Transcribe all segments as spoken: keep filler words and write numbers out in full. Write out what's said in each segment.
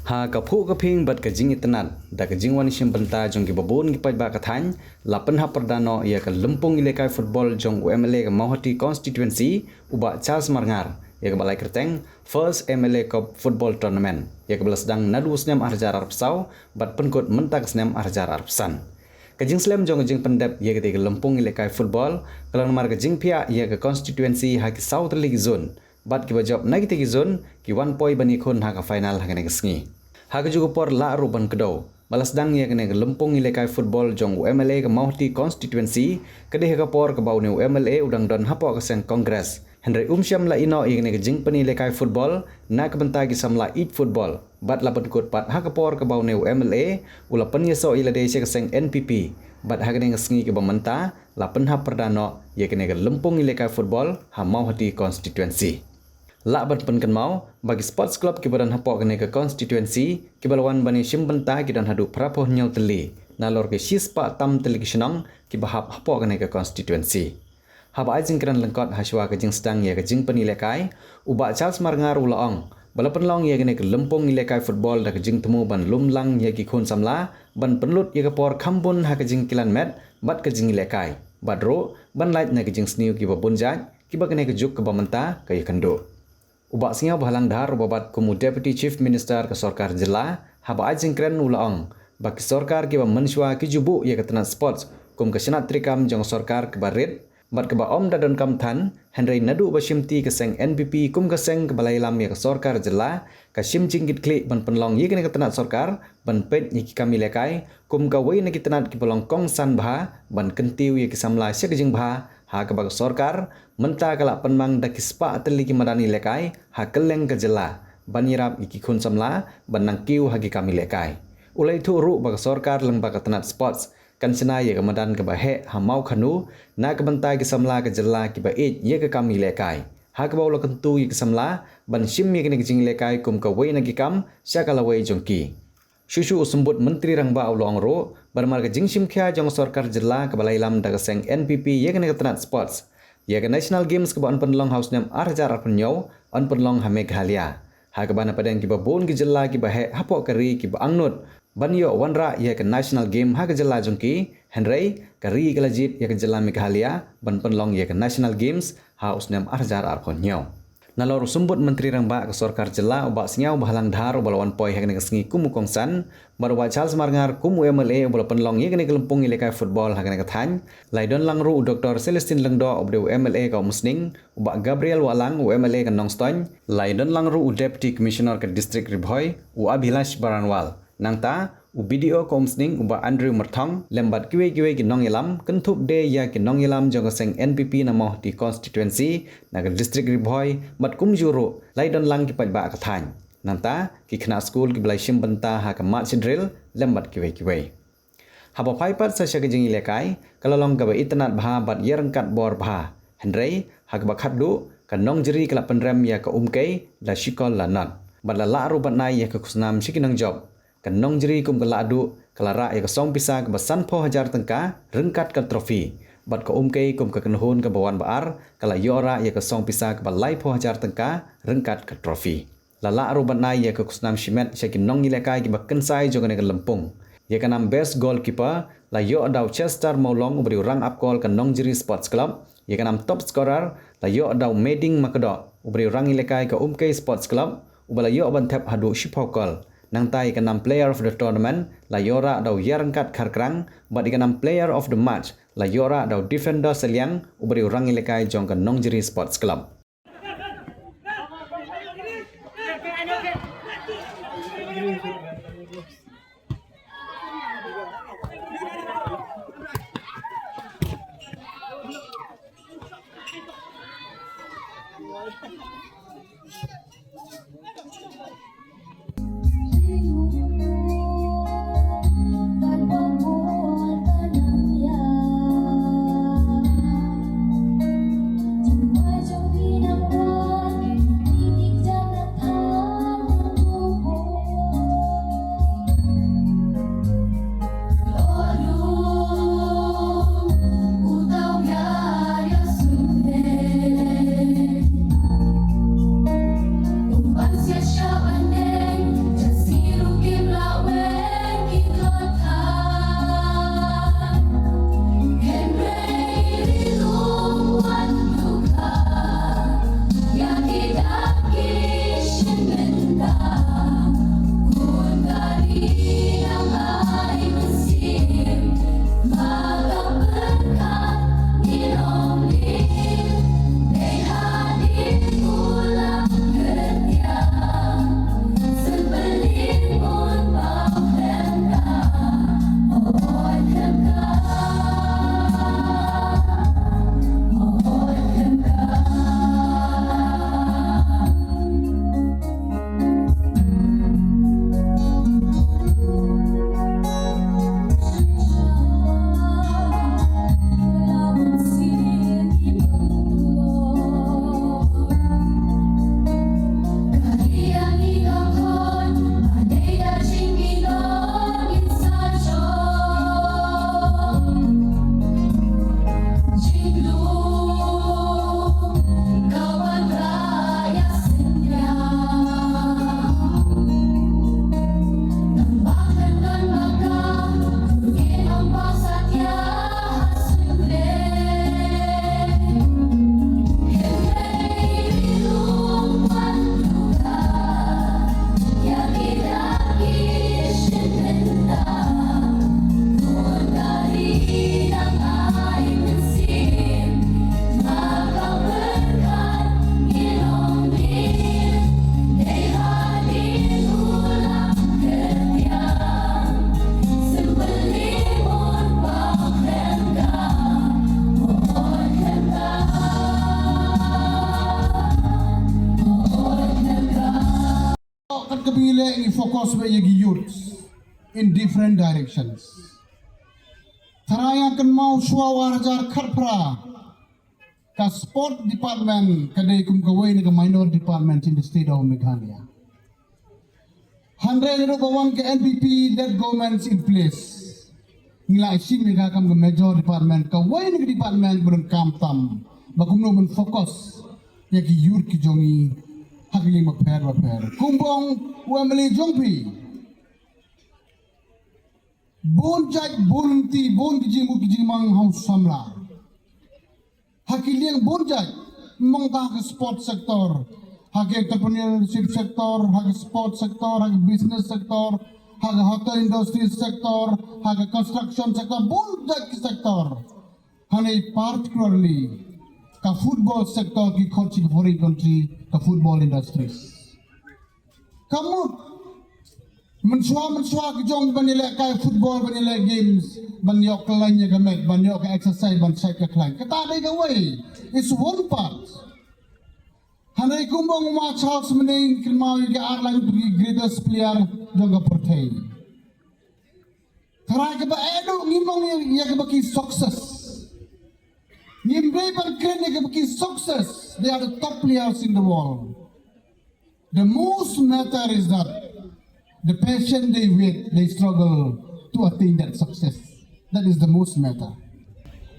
Ha ka phuh ka phieng bad ka jingitynnad da ka jingwan shim bynta jong ki babun ki paidbah ka thaiñ, la pynhap pyrda noh ïa ka lympung ïalehkai football jong u M L A ka Mawhati Constituency, u Bah Charles Marngar, ïa kaba la ai kyrteng First M L A Cup Football Tournament, ïa kaba la sdang naduh u snem ar hajar arphew saw bad pynkut mynta ka snem ar hajar arphew san. Ka jingslem jong ka jingpyndep ïa katei ka lympung ïalehkai football ka long namar ka jingphiah ïa ka constituency ha ki saw tylli ki zone, bad kiba jop na kitei ki zone ki wan poi ban ïakhun ha ka final ha kane ka sngi. Ha kajuh ka por lah ruh ban kdew ba la sdang ïa kane ka lympung ïalehkai football jong u M L A ka Mawhati Constituency, ka dei ha ka por kaba une u M L A u dang don hapoh ka seng Congress. Hynrei um shym la ïehnoh ïa kane ka jingpynïalehkai football na ka bynta ki samla ïeit football, bad la pynkut pat ha ka por kaba une u M L A u la pynïasoh ïa lade sha ka seng N P P, bad ha kane ka sngi kaba mynta la pynhap pyrda noh ïa kane ka lympung ïalehkai football ha Mawhati Constituency. Lah ban pynkynmaw ba ki sports club kiba don hapoh kane ka constituency kiba la wan ban ïashim bynta ki don haduh phra phew hynñiew tylli, nalor ki shispah tam tylli ki shnong kiba hap hapoh kane ka constituency. Haba ai jingkren lyngkot ha shuwa ka jingsdang ïa ka jingpynïalehkai, u Bah Charles Marngar u la ong ba la pynlong ïa kane ka lympung ïalehkai football da ka jingthmu ban lum lang ïa ki khun samla ban pynlut ïa ka por kham bun ha ka jingkilan met bad ka jingïalehkai, bad ruh ban lait na ka jingsniew kiba bun jait kiba kane ka juk kaba mynta ka ïakynduh. U Bah Sniawbhalang Dhar uba bat kum u Deputy Chief Minister ka sorkar jylla, haba ai jingkren u la ong ba ki sorkar kiba mynshuwa ki ju buh ïa ka tnat sports kum ka shnat treikam jong sorkar kaba rit bad kaba ym da donkam than, hynrei naduh ba shimti ka seng N P P kum ka seng kaba la ïalam ïa ka sorkar jylla ka shim jingkitkhlieh ban pynlong ïa kane ka tnat sorkar ban peit ïa ki kam ïalehkai kum kawei na ki tnat kiba long kongsan bha ban kyntiew ïa ki samla sha ka jingbha, ha kaba ka sorkar mynta ka la pynmang da ki spah tylli ki madan ïalehkai ha kylleng ka jylla ban ïarap ïa ki khun samla ban nang kiew ha ki kam ïalehkai. U la ïathuh ruh ba ka sorkar lyngba ka tnat sports kan shna ïa ka madan kaba heh ha Mawkhanu na ka bynta ki samla ka jylla kiba ïeit ïa ka kam ïalehkai, ha kaba u la kyntu ïa ki samla ban shim ïa kane ka jingïalehkai kum kawei na ki kam sha ka lawei jong ki. Shuh shuh u Symbud Myntri Rangbah u la ong ruh ba namar ka jingshim khia jong ka sorkar jylla kaba la ïalam da ka seng N P P ïa kane ka tnat sports, ïa ka National Games kaba yn pynlong ha u snem ar hajar arphew hynñiew yn pynlong ha Meghalaya, ha kaba na pdeng kiba bun ki jylla kiba heh hapoh ka ri kiba angnud ban ïoh wanrah ïa ka National Game ha ka jylla jong ki, hynrei ka ri ka la jied ïa ka jylla Meghalaya ban pynlong ïa ka National Games ha u snem ar hajar arphew hynñiew. Nalor u Symbud Myntri Rangbah ka sorkar jylla u Bah Sniawbhalang Dhar uba la wan poi ha kane ka sngi kum u kongsan, bad u Bah Charles Marngar kum u M L A uba la pynlong ïa kane ka lympung ïalehkai football ha kane ka thaiñ, la ïadon lang ruh u Doktor Celestine Lyngdoh uba dei u M L A ka Umsning, u Bah Gabriel Wahlang u M L A ka Nongstoiñ, la ïadon lang ruh u Deputy Commissioner ka District Ri Bhoi u Abhilash Baranwal. Nangta, u B D O ka Umsning u Bah Andrew Myrthong lem bad kiwei kiwei ki nongïalam, kynthup de ïa ki nongïalam jong ka seng N P P na Mawhati Constituency na ka District Ri Bhoi, bad kumjuh ruh la ïadon lang ki paidbah ka thaiñ. Nangta, ki khynnah skul kiba la ïashim bynta ha ka march drill lem bad kiwei kiwei. Haba phai pat sa sha ka jingïalehkai, ka la long kaba itynnad bha bad ïaryngkat bor bha. Hynrei, ha kaba khatduh, ka nongjri ka la pynrem ïa ka Umkei da shi kol la nod. Bad la lah ruh ban ai ïa ka khusnam sha ki nongjop. Ka nongjri kum ka Lahduh ka la rah ïa ka song pisa kaba sanphew hajar tyngka ryngkat ka trophy. Bad ka Umkei kum ka kynhun kaba wan ba ar ka la ïoh rah ïa ka song pisa kaba laiphew hajar tyngka ryngkat ka trophy. La lah ruh ban ai ïa ka khusnam shimet sha ki nongïalehkai kiba kynsai jong kane ka lympung. Ïa ka nam best goalkeeper la ïoh da u Chester Mawlong uba dei u rang ap kol ka Nongjri Sports Club. Ïa ka nam top scorer la ïoh da u Meding Makdoh uba dei u rang ïalehkai ka Umkei Sports Club, uba la ïoh ban thep haduh shiphew kol. Nangta ïa ka nam player of the tournament la ïoh rah da u Ïaryngkat Kharkrang, bad ïa ka nam player of the match la ïoh rah da u Defender Saliang uba dei u rang ïalehkai jong ka Nongjri Sports Club. Kat kaba ngi leh ngi focus beit ïa ki youth in different directions. Tharai nga kynmaw shuwa u ar hajar khatphra ka sport department ka dei kum kawei na ka minor department in the state of Meghalaya. Hynrei naduh ba wan ka N P P led governments in place, ngi la shim ïa ka kam ka major department, kawei na ka department ba donkam tam ba kumno ban focus ïa ki youth ki jong ngi ha ki liang bapher bapher. Kumba ong u M L A jong phi, bun jait bun lynti bun ki jingmut ki jingmang ha u samla ha ki liang bun jait, mong ta ha ka sport sector, ha ka entrepreneurship sector, ha ka sport sector, ha ka business sector, ha ka hotel industry sector, ha ka construction sector, bun jait ki sector. Hangne particularly ka football sector ki khot sha ki foreign country ka football industries. Ka mut mynshuwa mynshuwa ki jong ban ïalehkai football, ban ïaleh games, ban ïoh khlaiñ ïa ka met, ban ïoh ka exercise, ban shait ka khlaiñ. Kata dei kawei, it's one part. Hynrei kumba ong u Ma Charles mynne, kynmaw ïa ki ar lain ki greatest player jong ka pyrthei. Tharai kaba eh duh ngim ong ïa kaba ki success. Ngim dei ban kren ïa kaba ki success. They are the top players in the world. The most matter is that the passion they wait, they struggle to attain that success. That is the most matter.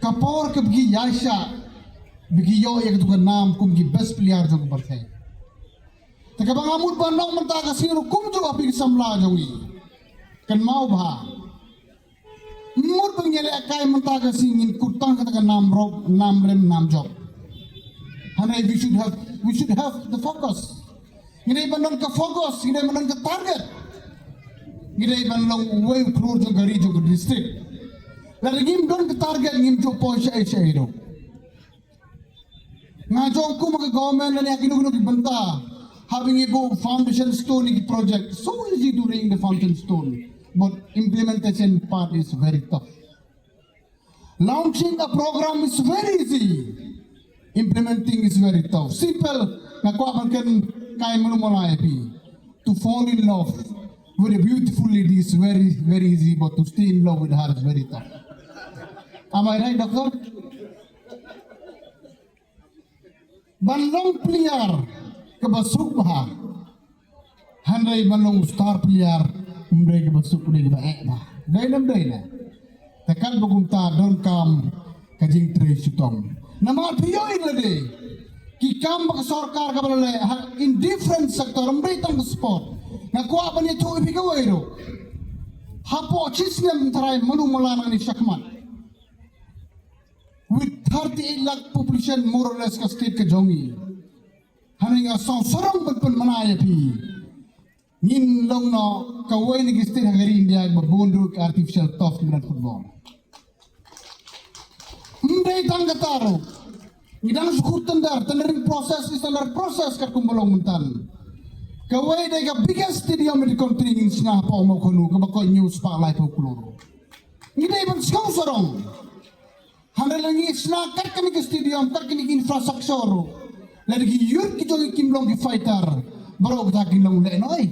Ka por kaba ki ïaishah ba ki ïoh ïa katu ka nam kum ki best player jong ka pyrthei. Te kaba nga mut ban long mynta ka sngi ruh kumjuh ha phi ki samla jong ngi, kynmaw bha. Mut ba ngi ïalehkai mynta ka sngi ngin kut tang kata ka nam rop, nam rem, nam jop. Hynrei we should have, we should have the focus. Ngi dei ban don ka focus, ngi dei ban don ka target. Ngi dei ban long uwei u khlur jong ka ri jong ka district. Lada ngim don ka target ngim ju poi shaei shaei ruh. Nga jong kum ka government lane ha kino kino ki bynta, haba ngi buh foundation stone ïa ki project, so easy to ring the foundation stone, but implementation part is very tough. Launching a program is very easy. Implementing is very tough. Simple, nga kwah ban kynkai malu mala ïa phi. To fall in love with a beautiful lady is very, very easy, but to stay in love with her is very tough. Am I right, doctor? Ban long player kaba suk bha. Hynrei ban long star player ym dei kaba suk, dei kaba eh bha. Dei ne ym dei ne? Te katba kumta donkam ka jingtrei shitom. Namar phi ïohi lade ki kam ba ka sorkar kaba la leh ha in different sector, ym dei tang ka sport. Nga kwah ban ïathuh ïa phi kawei ruh. Hapoh shisnem tharai mano mala nangne shakhmat. With thirty-eight lakh population, more or less, ka state ka jong ngi. Hangne nga sngewsarong ban pynmana ïa phi. Ngin long noh kawei na ki state ha ka ri India ba bun ruh ki artificial turf kiba dei football. Ym dei tang kata ruh. Ngi dang shu kut tender, tendering process is under process katkum ba long mynta. Kawei dei ka biggest stadium in the country ngin shna hapoh Mawkhanu kaba koit hynñiew spah laiphew klur. Ngi dei ban sngewsarong. Hynrei lada ngi shna kat kane ka stadium, kat kine ki infrastructure ruh, lada ki youth ki jong ngi kim long ki fighter, baroh kata kin long lehnoi.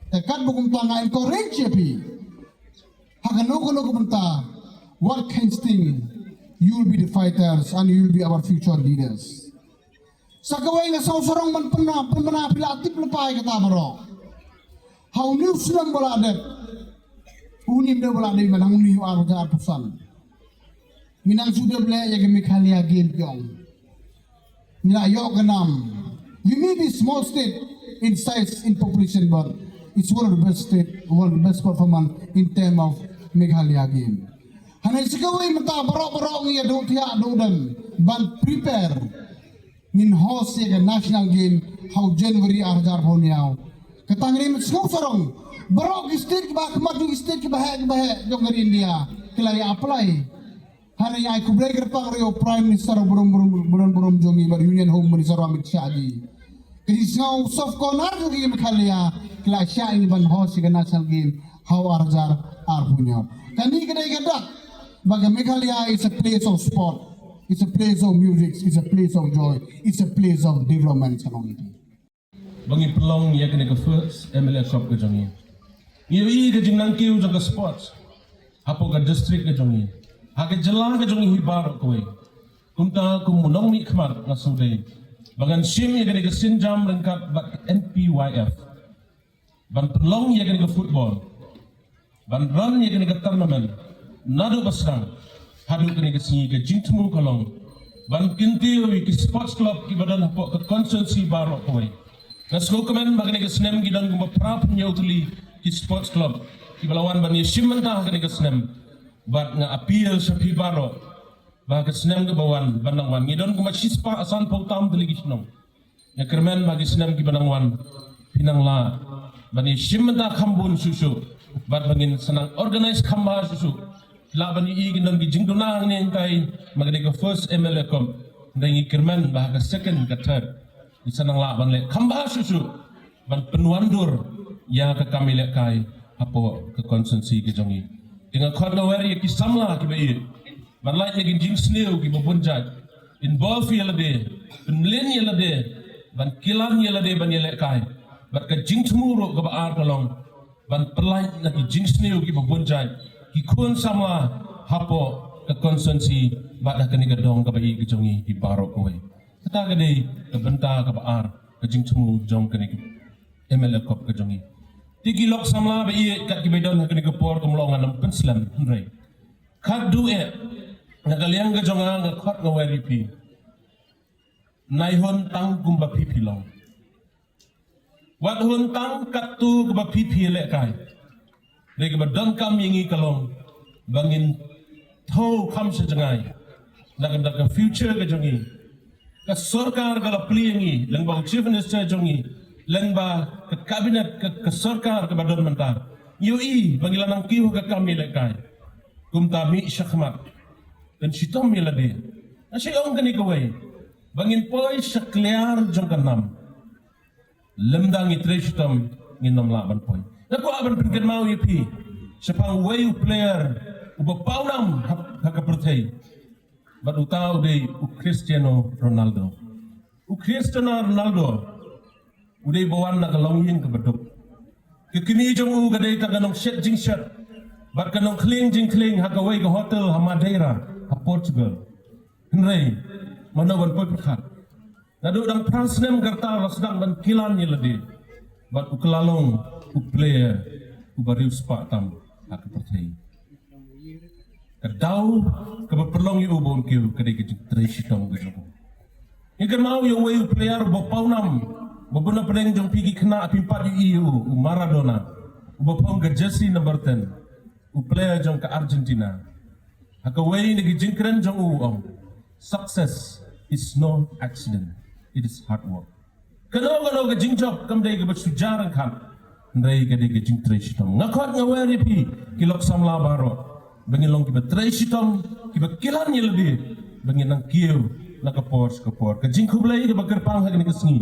Te katba kumta nga encourage ïa phi. Ha kano kano ka bynta, what kind of thing, you will be the fighters and you will be our future leaders. Sa kawei nga sngewsarong ban pynmana, pynmana phi la tip lypa ïa kata baroh. Ha une u snem ba la dep, une u snem ba la dep, mynta une u ar hajar arphew san. Ngi nang shu dep leh ïa ka Meghalaya Game jong. Ngi la ïoh ka nam. We may be small state in size, in population, but it's one of the best state, one of the best performance in term of Meghalaya Game. Hangne sa kawei mynta baroh baroh ngi ïa duh thiah duh dem ban prepare. Ngin host ïa ka National Game ha u January ar hajar arphew hynñiew. Kata ngi dei ban sngewsarong. Baroh ki state kiba ha khmat jong ki state kiba heh kiba heh jong ka ri India ki la ïa apply. Hangne ai khublei kyrpang ruh ïa u Prime Minister u burom burom burom burom jong ngi bad Union Home Minister Amit Shah ji. Ka jingsngew soft corner jong ngi Meghalaya ki la shah ïa ngi ban host ïa ka National Game ha u ar hajar arphew hynñiew. Kane ka dei ka dak ba ka Meghalaya is a place of sport, it's a place of music, it's a place of joy, it's a place of development, sa ong ïa ngi. ba ngi pynlong ïa kane ka first M L A Cup ka jong ngi. Ngi ïohi ka jingnangkiew jong ka sports hapoh ka district ka jong ngi, ha ka jylla ka jong ngi hi baroh kawei. Kumta kum u nongmihkhmat nga sngewdei ba ngan shim ïa kane ka sienjam ryngkat bad ka N P Y F ban pynlong ïa kane ka football, ban run ïa kane ka tournament naduh ba sdang haduh kane ka sngi. Ka jingthmu ka long ban kyntiew ïa ki sports club kiba don hapoh ka constituency baroh kawei. Nga sngewkmen ba kane ka snem ki don kumba phra phew hynñiew tylli ki sports club kiba la wan ban ïashim bynta ha kane ka snem. Bad nga appeal sha phi baroh ba ka snem kaba wan ban nang wan, ngi don kumba shispah sanphew tam tylli ki shnong. Nga kyrmen ba ki snem kiba nang wan phin nang lah ban ïashim bynta kham bun shuh shuh bad ba ngin sa nang organise kham bha shuh shuh. Lah ban ïohi ki don ki jingduna hangne hangtai, ma ka dei ka first M L A Cup. Hynrei ngi kyrmen ba ha ka second, ka third, ngi sa nang lah ban leh kham bha shuh shuh ban pynwandur ïa ka kam ïalehkai hapoh ka constituency ka jong ngi. Te nga khot nga wer ïa ki samla kiba ïeit ban lait na ki jingsniew kiba bun jait, involve ïa lade, pynmlien ïa lade, ban kilan ïa lade ban ïalehkai. Bad ka jingthmu ruh kaba ar ka long ban pynlait na ki jingsniew kiba bun jait, ki khun samla hapoh ka constituency bad ha kane ka dong kaba ïeit ka jong ngi hi baroh kawei. Kata ka dei ka bynta kaba ar, ka jingthmu jong kane ka M L A Cup ka jong ngi. Te ki lok samla ba ïeit, kat kiba don ha kane ka por, kumno ngan ym pynslem, hynrei khatduh eh, na ka liang ka jong nga, nga khot nga wer ïa phi. Nai hun tang kumba phi phi long. Wat hun tang katto kaba phi phi ïalehkai. Dei kaba donkam ïa ngi ka long ba ngin thew kham sha jngai na ka, na ka future ka jong ngi. Ka sorkar ka la plie ïa ngi, lyngba u Chief Minister jong ngi, lyngba ka cabinet, ka, ka sorkar kaba don mynta. Ngi ïohi ba ngi la nang kiew ha ka kam ïalehkai. Kumta mih shakhmat, pynshitom ïa lade. Nga shu ong kane kawei, ba ngin poi sha kliar jong ka nam. Lymda ngi trei shitom, ngin ym lah ban poi. Nga kwah ban pynkynmaw ïa phi shaphang uwei u player uba pawnam ha, ha ka pyrthei. Bad uta u dei u Cristiano Ronaldo. U Cristiano Ronaldo u dei ba wan na ka longïing kaba duk. Ka kmie jong u ka dei tang ka nongshet jingshet bad ka nongkhlieng jingkhlieng ha kawei ka hotel ha Madeira, ha Portugal. Hynrei mano ban poi pyrkhat, naduh dang phra snem ka rta u la sdang ban kilan ïa lade bad u kylla long u player uba riewspah tam ha ka pyrthei. Ka daw kaba pynlong ïa u ba un kiew ka dei ka jingtrei shitom ka jong u. Ngi kynmaw ïa uwei u player uba pawnam, uba bun na pdeng jong phi ki khynnah phim pat ïohi ïa u, u Maradona, uba phong ka jersey number ten, u player jong ka Argentina. Ha kawei na ki jingkren jong u u ong, "Success is no accident, it is hard work." Kano kano ka jingjop kam dei kaba shu jia ryngkat, hynrei ka dei ka jingtrei shitom. Nga khot nga wer ïa phi ki lok samla baroh ba ngin long kiba trei shitom, kiba kilan ïa lade, ba ngin nang kiew na ka por sha ka por. Ka jingkhublei kaba kyrpang ha kane ka sngi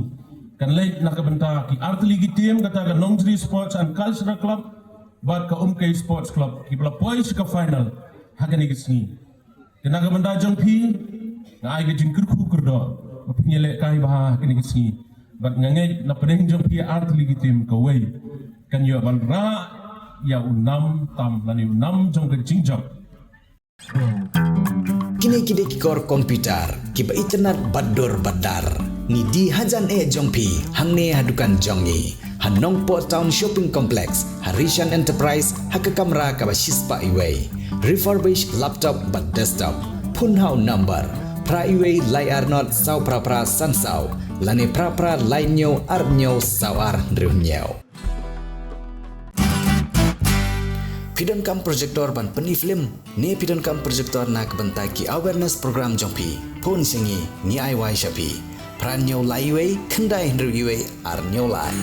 kan leit na ka bynta ki artylli ki team, kata ka Nongjri Sports and Cultural Club bad ka Umkei Sports Club, kiba la poi sha ka final ha kane ka sngi. Te na ka bynta jong phi, nga ai ka jingkyrkhu kyrdoh ba phin ïalehkai bha ha kane ka sngi. Bad nga ngeit na pdeng jong phi artylli ki team, kawei kan ïoh ban rah ïa u nam tam lane u nam jong ka jingjop. Kine ki dei ki kor computer kiba itynnad bad dur bad dar. Ngi die hajan eh jong phi hangne ha dukan jong ngi, ha Nongpoh Town Shopping Complex, ha Rishan Enterprise, ha ka kamra kaba shispah iwei. Refurbish laptop bad desktop. Phone ha u number phra iwei lai ar not saw phra phra san saw lane phra phra lai hynñiew ar hynñiew saw ar hynriew hynñiew. Phi donkam projector ban pyni film ne phi donkam projector na ka bynta ki awareness program jong phi? Phone sha ngi, ngi ai wai sha phi. Phra hynñiew lai iwei khyndai hynriew iwei ar hynñiew lai.